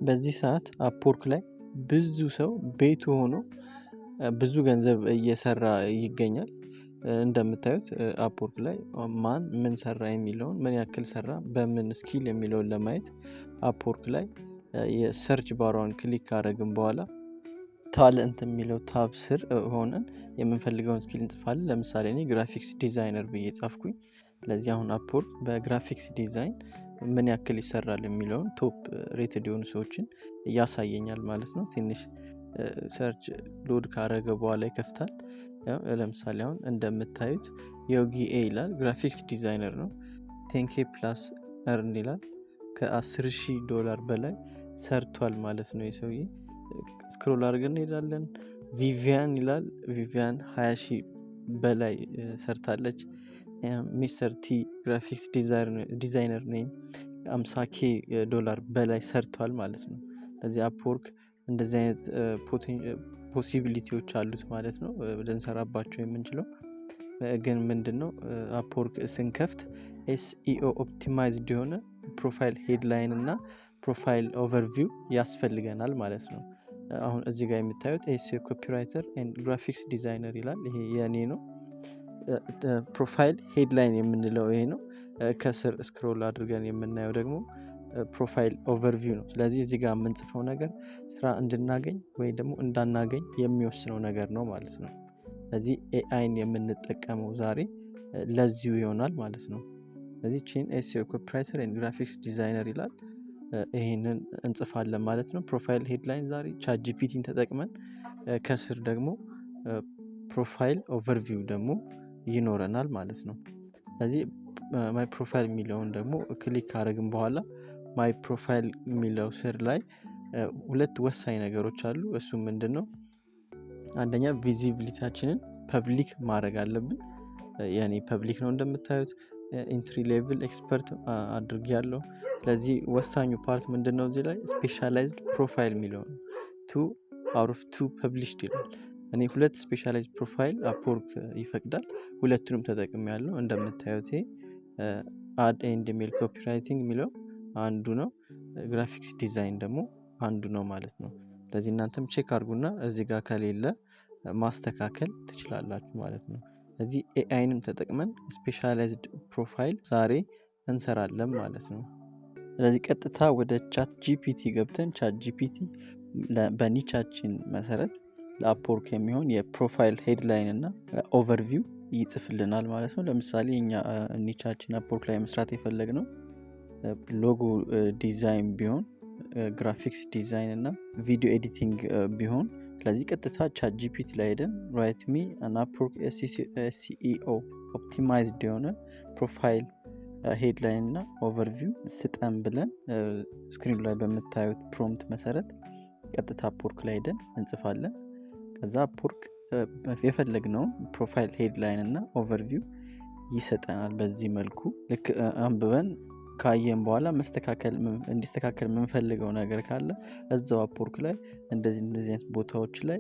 በዚህ ሰዓት Upwork ላይ ብዙ ሰው ቤቱ ሆኖ ብዙ ገንዘብ እየሰራ ይገኛል። እንደምታዩት Upwork ላይ ማን ምን ሰራ የሚለውን፣ ምን ያክል ሰራ፣ በምን skill የሚለውን ለማየት Upwork ላይ የ search bar ሯን click ካደረግን በኋላ talent የሚለው tab ስር ሆነን የምንፈልገውን skill እንጽፋለን። ለምሳሌ እኔ graphics designer ብዬ ጻፍኩኝ። ስለዚህ አሁን Upwork በ graphics design ምን ያክል ይሰራል የሚለውን top rated የሆኑ ሰዎችን ያሳየኛል ማለት ነው። ትንሽ search load ካረገ በኋላ ይከፍታል። ለምሳሌ አሁን እንደምታዩት ዮጊ ኤ ይላል፣ graphics designer ነው። 10K plus earn ይላል። ከ10,000 ዶላር በላይ ሰርቷል ማለት ነው የሰውዬ። Scroll አድርገን እንሄዳለን። ቪቪያን ይላል። ቪቪያን 20 ሺህ በላይ ሰርታለች። Mister T graphics designer ነኝ፣ 50K ዶላር በላይ ሰርቷል ማለት ነው። ለዚህ Upwork እንደዚህ አይነት possibility ዎች አሉት ማለት ነው ልንሰራባቸው የምንችለው። ግን ምንድን ነው፣ Upwork ስንከፍት SEO optimized የሆነ profile headline እና profile overview ያስፈልገናል ማለት ነው። አሁን እዚህ ጋር የምታዩት SEO copywriter and graphics designer ይላል። ይሄ የእኔ ነው። Profile headline የምንለው ይሄ ነው። ከስር scroll አድርገን የምናየው ደግሞ profile overview ነው። ስለዚህ እዚህ ጋር የምንጽፈው ነገር ስራ እንድናገኝ ወይ ደግሞ እንዳናገኝ የሚወስነው ነገር ነው ማለት ነው። ስለዚህ AI ን የምንጠቀመው ዛሬ ለዚሁ ይሆናል ማለት ነው። ስለዚህ ቺን SEO copywriter and graphics designer ይላል። ይሄንን እንጽፋለን ማለት ነው። Profile headline ዛሬ ChatGPT ን ተጠቅመን፣ ከስር ደግሞ profile overview ደግሞ ይኖረናል ማለት ነው። ስለዚህ my profile የሚለውን ደግሞ click ካደረግን በኋላ my profile የሚለው ስር ላይ ሁለት ወሳኝ ነገሮች አሉ። እሱም ምንድን ነው? አንደኛ visibility ያችንን public ማድረግ አለብን። የኔ public ነው እንደምታዩት፣ entry level expert አድርጌያለሁ። ስለዚህ ወሳኙ part ምንድን ነው? እዚህ ላይ specialized profile የሚለው ነው። 2 out of 2 published ይላል። እኔ ሁለት specialized profile Upwork ይፈቅዳል። ሁለቱንም ተጠቅሜያለሁ። እንደምታዩት ይሄ ad and email copywriting የሚለው አንዱ ነው። Graphics design ደግሞ አንዱ ነው ማለት ነው። ስለዚህ እናንተም check አድርጉና እዚህ ጋር ከሌለ ማስተካከል ትችላላችሁ ማለት ነው። ስለዚህ AI ንም ተጠቅመን specialized profile ዛሬ እንሰራለን ማለት ነው። ስለዚህ ቀጥታ ወደ ChatGPT ገብተን ChatGPT በ niche ኣችን መሰረት ለ Upwork የሚሆን የ profile headline እና overview ይጽፍልናል ማለት ነው። ለምሳሌ እኛ niche ኣችን Upwork ላይ መስራት የፈለግነው logo design ቢሆን፣ graphics design እና video editing ቢሆን፣ ስለዚህ ቀጥታ ChatGPT ላይ ሄደን "Write me an Upwork SEO optimized የሆነ profile headline እና overview ስጠን" ብለን screen ኑ ላይ በምታዩት prompt መሰረት ቀጥታ Upwork ላይ ሄደን እንጽፋለን። ከዛ Upwork የፈለግነውን profile headline እና overview ይሰጠናል። በዚህ መልኩ ልክ አንብበን ካየን በኋላ መስተካከል እንዲስተካከል የምንፈልገው ነገር ካለ እዛው Upwork ላይ እንደዚህ እንደዚህ አይነት ቦታዎች ላይ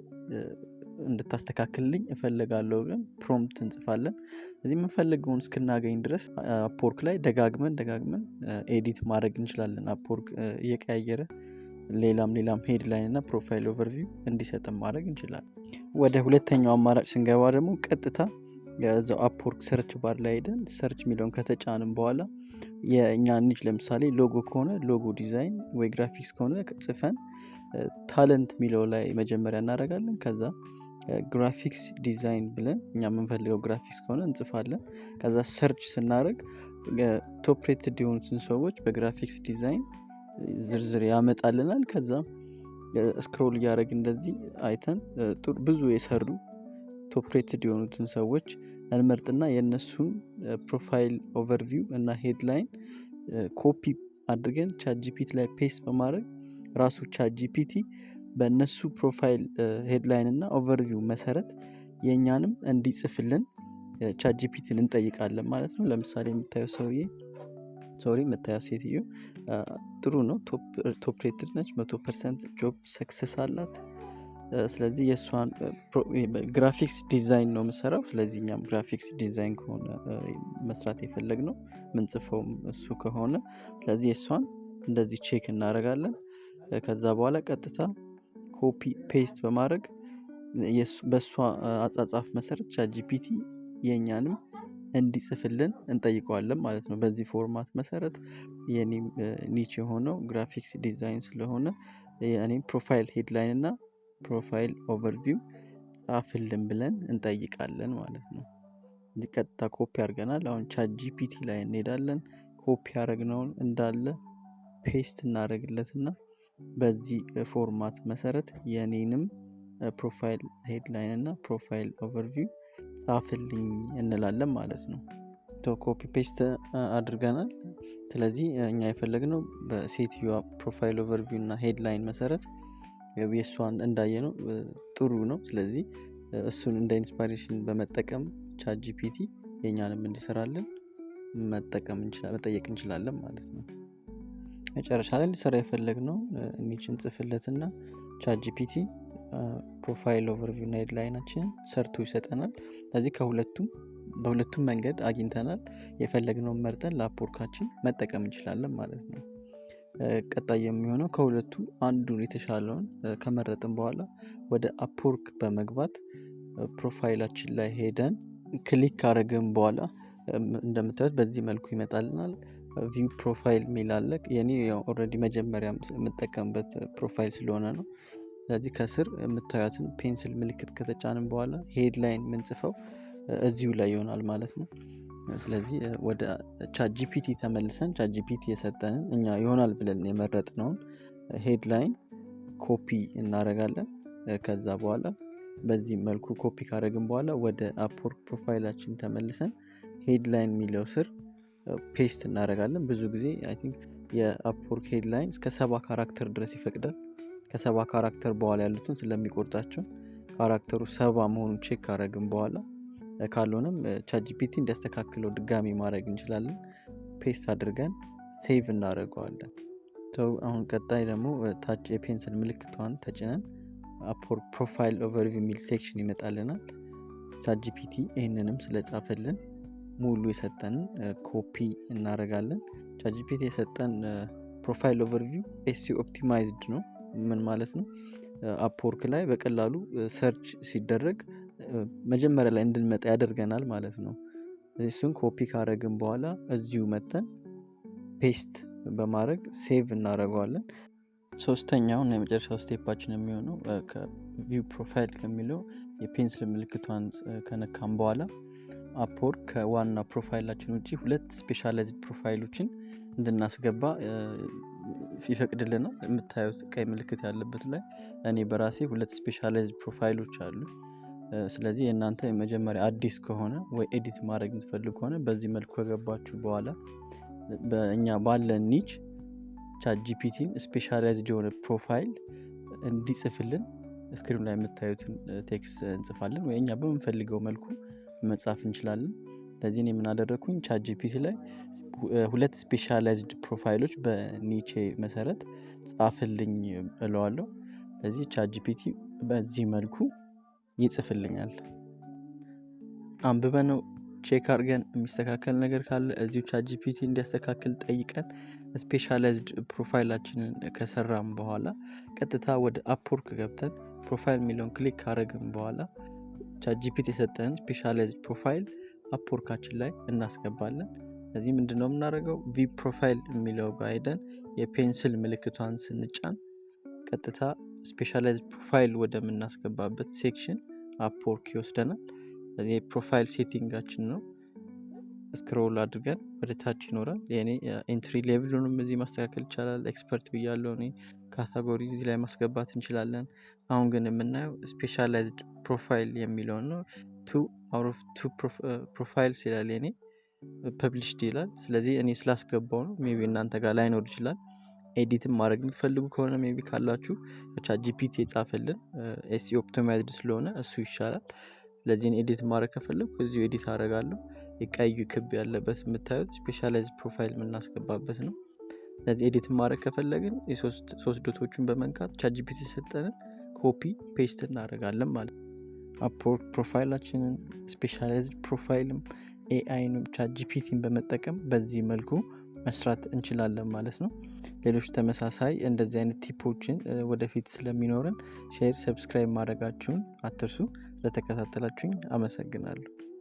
እንድታስተካክልልኝ እፈልጋለሁ ብለን prompt እንጽፋለን። ስለዚህ የምንፈልገውን እስክናገኝ ድረስ Upwork ላይ ደጋግመን ደጋግመን edit ማድረግ እንችላለን። Upwork እየቀያየረ ሌላም ሌላም headline እና profile overview እንዲሰጠን ማድረግ እንችላለን። ወደ ሁለተኛው አማራጭ ስንገባ ደግሞ ቀጥታ የዛው Upwork search bar ላይ ሄደን search የሚለውን ከተጫንን በኋላ የእኛ niche ለምሳሌ ሎጎ ከሆነ logo design ወይ ግራፊክስ ከሆነ ጽፈን talent የሚለው ላይ መጀመሪያ እናደርጋለን። ከዛ graphics design ብለን እኛ የምንፈልገው ግራፊክስ ከሆነ እንጽፋለን። ከዛ search ስናደርግ top rated የሆኑትን ሰዎች በ graphics design ዝርዝር ያመጣልናል። ከዛ scroll እያደረግን እንደዚህ አይተን ብዙ የሰሩ top rated የሆኑትን ሰዎች እንመርጥና የእነሱን profile overview እና headline copy አድርገን ChatGPT ላይ paste በማድረግ ራሱ ChatGPT በእነሱ profile headline እና overview መሰረት የእኛንም እንዲጽፍልን ChatGPT ን እንጠይቃለን ማለት ነው። ለምሳሌ የምታየው ሰውዬ፣ sorry፣ የምታየው ሴትዮ ጥሩ ነው። Top rated ነች። 100% job success አላት። ስለዚህ የእሷን graphics design ነው የምሰራው። ስለዚህ እኛም graphics design ከሆነ መስራት የፈለግነው፣ ምንጽፈውም እሱ ከሆነ፣ ስለዚህ የእሷን እንደዚህ check እናደርጋለን። ከዛ በኋላ ቀጥታ copy paste በማድረግ በእሷ አጻጻፍ መሰረት ChatGPT የእኛንም እንዲጽፍልን እንጠይቀዋለን ማለት ነው። በዚህ format መሰረት የኔ niche የሆነው graphics design ስለሆነ የኔም profile headline እና profile overview ጻፍልን ብለን እንጠይቃለን ማለት ነው። ቀጥታ ኮፒ አድርገናል። አሁን ChatGPT ላይ እንሄዳለን። ኮፒ ያደረግነውን እንዳለ paste እናደርግለትና በዚህ format መሰረት የኔንም profile headline እና profile overview ጻፍልኝ እንላለን ማለት ነው። Copy paste አድርገናል። ስለዚህ እኛ የፈለግነው በሴትዮዋ profile overview እና headline መሰረት የእሷን እንዳየነው ጥሩ ነው። ስለዚህ እሱን እንደ inspiration በመጠቀም ChatGPT የእኛንም እንዲሰራልን መጠቀም መጠየቅ እንችላለን ማለት ነው። መጨረሻ ላይ ሊሰራ የፈለግነው niche እንጽፍለትና ChatGPT profile overview እና headline ኣችንን ሰርቶ ይሰጠናል። ስለዚህ በሁለቱም መንገድ አግኝተናል። የፈለግነውን መርጠን ለ Upwork ኣችን መጠቀም እንችላለን ማለት ነው። ቀጣይ የሚሆነው ከሁለቱ አንዱን የተሻለውን ከመረጥን በኋላ ወደ Upwork በመግባት profile ኣችን ላይ ሄደን click ካደረግን በኋላ እንደምታዩት በዚህ መልኩ ይመጣልናል። View profile የሚል አለ። የኔ ያው already መጀመሪያ የምጠቀምበት profile ስለሆነ ነው። ስለዚህ ከስር የምታዩትን pencil ምልክት ከተጫንን በኋላ headline የምንጽፈው እዚሁ ላይ ይሆናል ማለት ነው። ስለዚህ ወደ ChatGPT ተመልሰን ChatGPT የሰጠንን እኛ ይሆናል ብለን የመረጥነውን headline copy እናደርጋለን። ከዛ በኋላ በዚህ መልኩ ኮፒ ካደረግን በኋላ ወደ Upwork profile ኣችን ተመልሰን headline የሚለው ስር paste እናደርጋለን። ብዙ ጊዜ I think የ Upwork headline እስከ 70 character ድረስ ይፈቅዳል። ከ70 character በኋላ ያሉትን ስለሚቆርጣቸው character ኡ 70 መሆኑን check ካደረግን በኋላ ካልሆነም ChatGPT እንዲያስተካክለው ድጋሚ ማድረግ እንችላለን። Paste አድርገን save እናደርገዋለን። አሁን ቀጣይ ደግሞ ታች የ pencil ምልክቷን ተጭነን Upwork profile overview የሚል section ይመጣልናል። ChatGPT ይህንንም ስለጻፈልን ሙሉ የሰጠንን ኮፒ እናደርጋለን። ChatGPT የሰጠን profile overview SEO optimized ነው። ምን ማለት ነው? Upwork ላይ በቀላሉ search ሲደረግ መጀመሪያ ላይ እንድንመጣ ያደርገናል ማለት ነው። እሱን ኮፒ ካደረግን በኋላ እዚሁ መተን paste በማድረግ save እናደርገዋለን። ሶስተኛው እና የመጨረሻው step ኣችን የሚሆነው ከ view profile ከሚለው የ pencil ምልክቷን ከነካም በኋላ Upwork ከዋና profile ኣችን ውጪ ሁለት specialized profile ኦችን እንድናስገባ ይፈቅድልናል። የምታዩት ቀይ ምልክት ያለበት ላይ እኔ በራሴ ሁለት specialized profile ኦች አሉ። ስለዚህ የእናንተ የመጀመሪያ አዲስ ከሆነ ወይ edit ማድረግ የምትፈልጉ ከሆነ በዚህ መልኩ ከገባችሁ በኋላ በእኛ ባለን niche ChatGPT ን specialized የሆነ profile እንዲጽፍልን screen ላይ የምታዩትን text እንጽፋለን ወይ እኛ በምንፈልገው መልኩ መጻፍ እንችላለን። ለዚህ እኔ ምን አደረኩኝ? ChatGPT ላይ ሁለት specialized profile ኦች በ niche ኤ መሰረት ጻፍልኝ እለዋለሁ። ለዚህ ChatGPT በዚህ መልኩ ይጽፍልኛል። አንብበነው check አድርገን የሚስተካከል ነገር ካለ እዚሁ ChatGPT እንዲያስተካክል ጠይቀን specialized profile ኣችንን ከሰራን በኋላ ቀጥታ ወደ Upwork ገብተን profile የሚለውን click ካደረግን በኋላ ChatGPT የሰጠንን specialized profile Upwork ኣችን ላይ እናስገባለን። እዚህ ምንድነው የምናደርገው? View profile የሚለው ጋር ሄደን የ pencil ምልክቷን ስንጫን ቀጥታ specialized profile ወደምናስገባበት section Upwork ይወስደናል። እዚህ የ profile setting ኣችን ነው። Scroll አድርገን ወደ ታች ይኖራል። የኔ entry level ኡንም እዚህ ማስተካከል ይቻላል። Expert ብያለሁ እኔ። Category እዚህ ላይ ማስገባት እንችላለን። አሁን ግን የምናየው specialized profile የሚለውን ነው። 2 out of 2 profiles ይላል የኔ፣ published ይላል። ስለዚህ እኔ ስላስገባው ነው። Maybe እናንተ ጋር ላይኖር ይችላል። Edit ም ማድረግ የምትፈልጉ ከሆነ maybe ካላችሁ ChatGPT የጻፈልን SEO optimized ስለሆነ እሱ ይሻላል። ስለዚህ እኔ edit ማድረግ ከፈለኩ እዚሁ edit አደርጋለሁ። የቀዩ ክብ ያለበት የምታዩት specialized profile የምናስገባበት ነው። ስለዚህ edit ማድረግ ከፈለግን ሶስት dot ኦቹን በመንካት ChatGPT የሰጠንን copy paste እናደርጋለን ማለት ነው። Upwork profile ኣችንን specialized profile ም AI ንም ChatGPT ን በመጠቀም በዚህ መልኩ መስራት እንችላለን ማለት ነው። ሌሎች ተመሳሳይ እንደዚህ አይነት tip ኦችን ወደፊት ስለሚኖረን share፣ subscribe ማድረጋችሁን አትርሱ። ስለተከታተላችሁኝ አመሰግናለሁ።